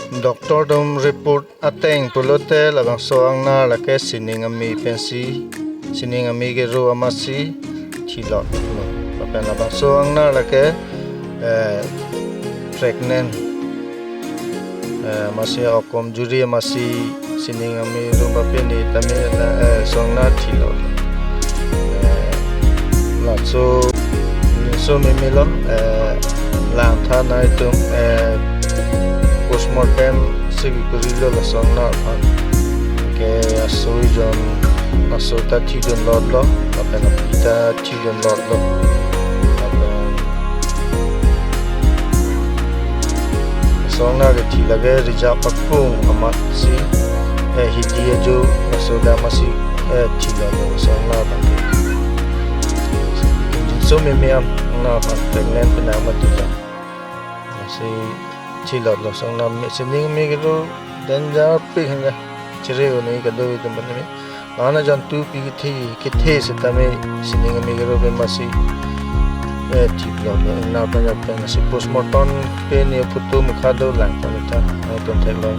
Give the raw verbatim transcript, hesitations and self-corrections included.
Doctor atum report ateng pulote labangso angnar lake sining ame pensi, sining ame kero amatsi thilot. Lapen labangso angnar lake, eh, pregnant, eh, amatsi okom juri amatsi sining ame rum pape ne tame, eh, so angnar thilot. Eh, laso, so memelo, eh, langtha nangtum, eh, postmortem si kikurilo laso angnar aphan. Ke aso ejon, aso ta thidun lotlo, lapen api ta thidun lotlo. Lapen laso angnar kethi lake rijap akung amatsi, eh, hidi ajo laso dam amatsi, eh, thilotlo laso angnar abangke. Ingjinso meme an angnar aphan pregnant penang mati jam. Lasi thilotlo laso angnar me, sining ame kero danger pik henga. Chere-o nangji kadokave atum aphan me. Lana jan tu pi kethe, kethe setame sining ame kero pen amatsi, eh, thiplotlo. Ingnar pen pen si postmortem pen ne photo mukha dolang pon ta, eh, ton theklo.